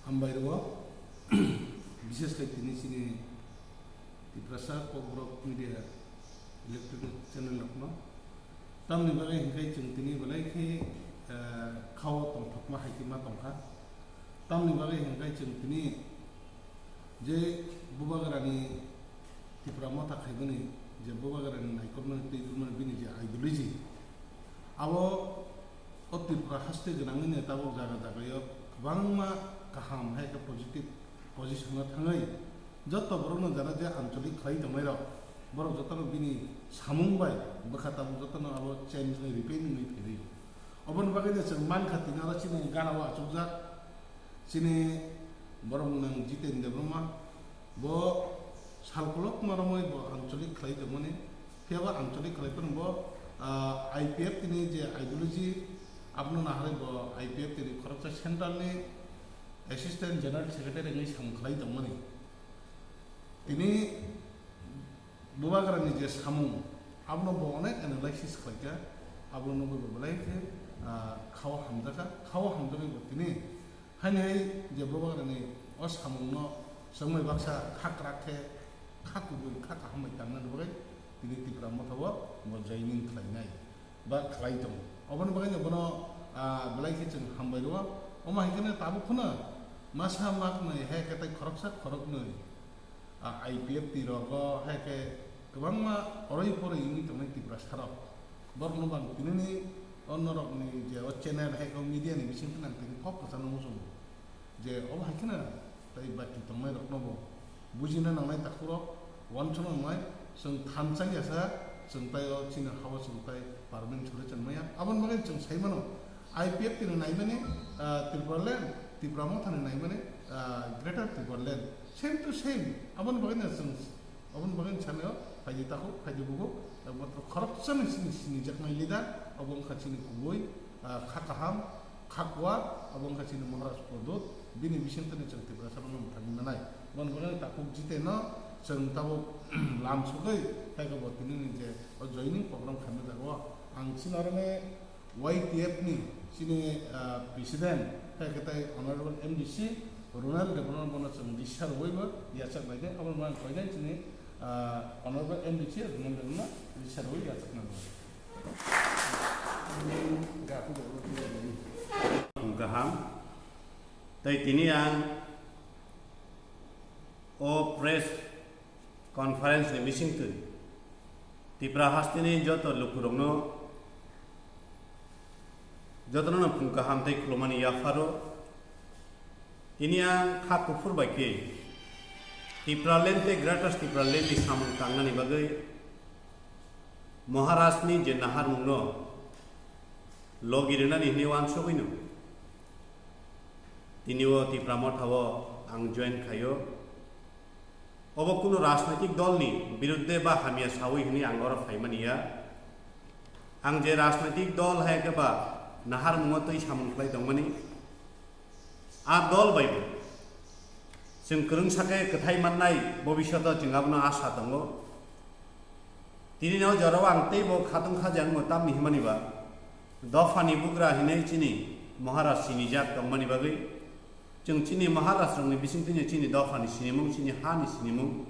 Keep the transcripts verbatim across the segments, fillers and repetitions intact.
Hambai rwo, bishesh khe tini chini Tiprasa Kokborok Media Electronic Channel rokno. Tamni bagwi hwnkhe chwng tini belai khe, eh, khao tongthokma hai khe ma tongkha. Tamni bagwi hwnkhe chwng tini je Bubagrani Tipra Motha khaimani je Bubagrani naikolmani twi rwmani bini je ideology, abo o Tripura haste gwnangwini tabuk jaga jagao kwbangma kaham hai khe positive position o thangwi joto borokno jara je ancholik khlai tongnairok, borok jotono bini samung bai bwkha tabuk jotono abo change wngwi repaint wngwi phaio. Oboni bagwino chwng mankha tini oro chini gana o achukjak chini borok mwnang Jiten Debbarma, bo sal kolokma romwi bo ancholik khlai tongmani, phiya bo ancholik khlai phano bo, ah, I P F T ni je ideology, abono naharwi bo I P F T ni khoroksa central ni assistant general secretary wngwi samung khlai tongmani. Tini Bubagrani je samung, abono bo onek analysis khlaikha, abono nugwi bo belai khe, ah, khao hamjakha, khao hamjagwi bo tini Haini hai je Bubagrani o samungno chwngmai baksa kha kwrak khe, kha kubui, kha kaham bai tangnani bagwi tini Tipra Motha o bo joining khlainai ba khlai tongo. Oboni bagwino bono, ah, belai khe chwng hambai rwo. Omo hai kheno tabuk phano masa maknwi hai khe tei khoroksa khoroknwi, ah, I P F T rogo hai khe kwbangma oroi poroi wngwi tongnai Tiprasa rok. Borokno bo ang tinini o norokni je o channel hai khe o media ni bisingtwi ang tini kok kwchangno muchungo je obo hai kheno tei bati tongnai rokno bo bujina nangnai, takhuk rok uansukna nangnai. Chwng thansa ya sa, chwng tai o chini ha o chwng tai permanent solution maya. Aboni bagwi chwng sai mano, I P F T ni naimani, ah, Tripura land, Tipra Motha ni naimani, ah, Greater Tripura land, same to same. Aboni bagwi no chwng, aboni bagwi no sanai o, phaidi takhuk, phaidi bukhuk, ekmatro khoroksani sini sinijaknai leader, obo wngkha chini kubui, ah, kha kaham, kha kuar, obo wngkha chini Maharaj Pradyot, bini bisingtwi no chwng Tiprasa rokno mwthangwi nanai. Aboni bagwi no takhuk Jiten no chwng tabuk lam sugwi, tei bo tini ni je o joining program khaimani jaga o ang chini oro ni Y T F ni chini, ah, President, hai khe tei Honorable M D C Ronald Debbarma bono chwng risa rwui bo yachak nai khe, abo mang koinai chini, ah, Honorable M D C Ronald Debbarma risa rwui yachak nai. Kaham. Tei tini ang o press conference ni bisingtwi Tipra hasteni joto lukurokno jotono no phung kaham tei khulumani yapharo. Tini ang kha kuphur bai khe Tipraland tei Greater Tipraland ni samung tangnani bagwi Maharaj ni je naharmung no logi rwnani hwnwi uansugwi no tini o Tipra Motha o ang join khaio. Obo kunu rajnaitik dolni birudde ba hamya sawi hwnwi ang oro phaimani ya. Ang je rajnaitik dol hai khe ba naharmungo twi samung khlai tongmani, a dol bai bo chwng kwrwngsa khe kwthai mannai bobisyoto chwng abono asa tongo. Tini no jorao ang teibo khatung khaja wngmo tamni hwnmani ba dophani bugra hinwi chini Maharaj sinijak tongmani bagwi. Chwng chini Maharaj rokni bisingtwi chini dophani sinimung, chini hani sinimung.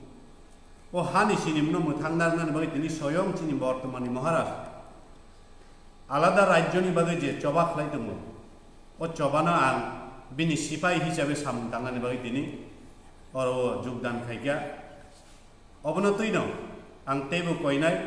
O hani sinimungno mwthang narwknani bagwi tini soyong chini bortomani Maharaj alada rajyoni bagwi je choba khlai tongo, o chobano ang bini sipai hisabe samung tangnani bagwi tini oro o jogdan khaikha. Obono twino ang teibo koinai,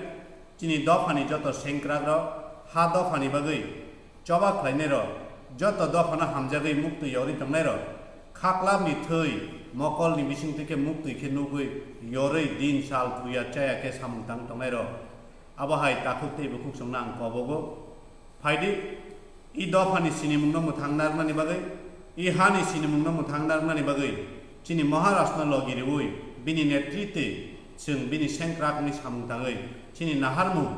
chini dophani joto sengkrakrok ha dophani bagwi choba khlainairok, joto dophano hamjagwi muktwi yorwi tongnairok, khaklapni thwi mokolni bisingtwi khe muktwi khe nugwi yorwi din sal thuya chaya khe samung tang tongnairok, abo hai takhuk tei bukhuk chwngno ang kobogo. Phaidi, i dophani sinimungno mwthang narwknani bagwi, i hani sinimungno mwthang narwknani bagwi, chini Maharajno logi riwi, bini netritwi chwng bini sengkrak wngwi samung tangwi, chini naharmung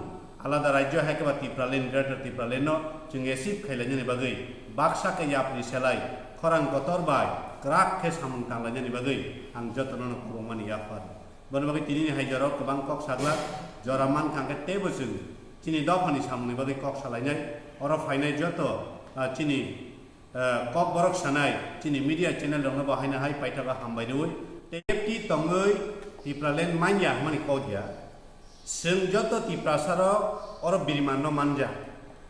alada rajyo hai khe ba Tipraland, Greater Tipralandno chwng achieve khailainani bagwi, baksa khe yapri selai, khorang kotor bai kwrak khe samung tanglainani bagwi ang jotono no khulumani yaphar. Boni bagwi tinini hai jorao kwbang kok saglak, jora mankha hwnkhe teibo chwng chini dophani samungni bagwi kok salainai. Oro phainai joto, ah, chini Eh, kok borok sanai, chini media channel rokno bo haino hai paithago hambai rwi. Tei F T tongwi Tipraland manya hwnmani kok ya. Chwng joto Tiprasa rok oro biriman no manja.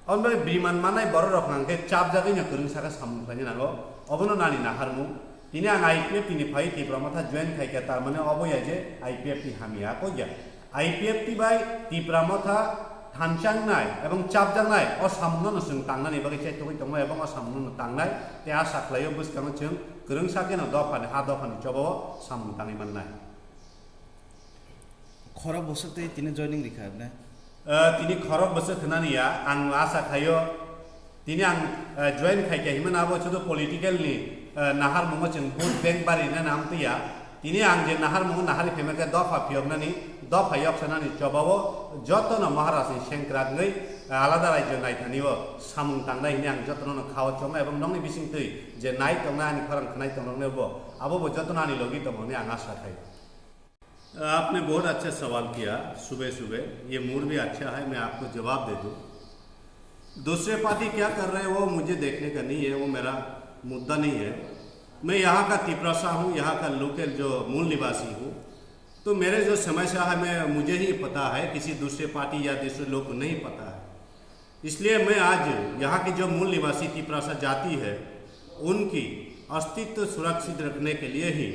Aboni bagwi biriman manai borok rok hwnkhe chapjagwi no kwrwng saka samung khlaina nango. Obono nani naharmung. Tini ang I P F T ni phai Tipra Motha join khaikha, tar mane obo ya je I P F T hamya kok ya. I P F T bai Tipra Motha thanchang nai ebong chapjak nai o samung no chwng tangnani bagwi chaithogwi tongo ebong o samung no tangnai. Tei asa khlaio bwskango chwng kwrwng sakeno dophani ha dophani chobao samung tangwi mannai. Khorok bwswk tei tini joining rikha, ne? Eh, tini khorok bwswk hwnani ya, ang asa khaio, tini ang, eh, join khaikha himani abo chudu political ni, eh, naharmungo chwng vote bank barinani amtwi ya. Tini ang je naharmungo nahari phaima khe dopha phiyoknani, dopha yoksanani chobao jotono Maharaj ni sengkrak wngwi, eh, alada rajyo naithanio samung tangnai hwnwi ang jotono khao chongnai ebong nokni bisingtwi je nai tongnai ani khorang khnai tongnai bo abo bo jotono ani logi tongo hwnwi ang asa khai. आपने बहुत अच्छा सवाल किया सुबह सुबह। ये मूड भी अच्छा है, मैं आपको जवाब दे दूं। दूसरे पार्टी क्या कर रहे हैं वो मुझे देखने का नहीं है, वो मेरा मुद्दा नहीं है। मैं यहाँ का तिपरासा हूँ, यहाँ का लोकल जो मूल निवासी हूँ, तो मेरे जो समस्या है मैं मुझे ही पता है, किसी दूसरे पार्टी या दूसरे लोग को नहीं पता है। इसलिए मैं आज यहाँ की जो मूल निवासी तिपरासा जाति है, उनकी अस्तित्व सुरक्षित रखने के लिए ही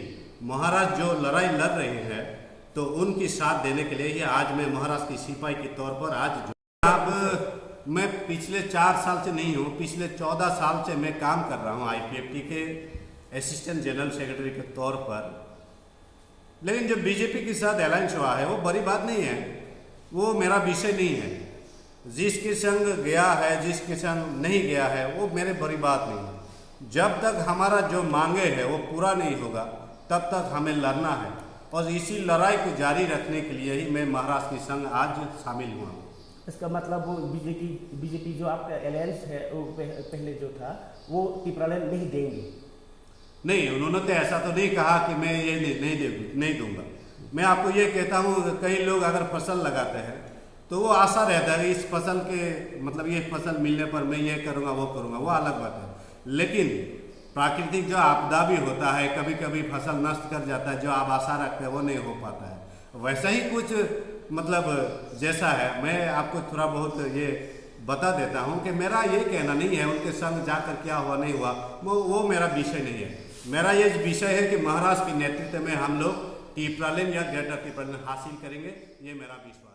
महाराज जो लड़ाई लड़ रहे हैं, तो उनकी साथ देने के लिए ही आज मैं महाराज की सिपाही के तौर पर आज जो अब मैं पिछले चार साल से नहीं हूँ, पिछले चौदह साल से मैं काम कर रहा हूँ आईपीएफटी के असिस्टेंट जनरल सेक्रेटरी के तौर पर। लेकिन जो बीजेपी के साथ अलायंस हुआ है, वो बड़ी बात नहीं है, वो मेरा विषय नहीं है। जिसके संग गया है, जिसके संग नहीं गया है, वो मेरे बड़ी बात नहीं है। जब तक हमारा जो मांगे है, वो पूरा नहीं होगा, तब तक हमें लड़ना है। और इसी लड़ाई को जारी रखने के लिए ही मैं महाराज के संग आज शामिल हुआ हूँ। इसका मतलब वो बीजेपी, बीजेपी जो आपका अलायंस है, वो पह-, पहले जो था, वो टिपरालैंड नहीं देंगे? नहीं, उन्होंने तो ऐसा तो नहीं कहा कि मैं ये नहीं, नहीं दे, नहीं दूंगा। मैं आपको ये कहता हूँ, कई लोग अगर फसल लगाते हैं, तो वो आशा रहता है कि इस फसल के, मतलब, ये फसल मिलने पर मैं ये करूँगा, वो करूँगा, वो अलग बात है। लेकिन प्राकृतिक जो आपदा भी होता है, कभी-कभी फसल नष्ट कर जाता है, जो आप आशा रखते हैं, वो नहीं हो पाता है। वैसा ही कुछ, मतलब, जैसा है, मैं आपको थोड़ा बहुत ये बता देता हूँ कि मेरा ये कहना नहीं है उनके संग जाकर क्या हुआ, नहीं हुआ, वो, वो मेरा विषय नहीं है। मेरा ये विषय है कि महाराज के नेतृत्व में हम लोग टिपरालैंड या ग्रेटर टिपरालैंड हासिल करेंगे, ये मेरा विश्वास।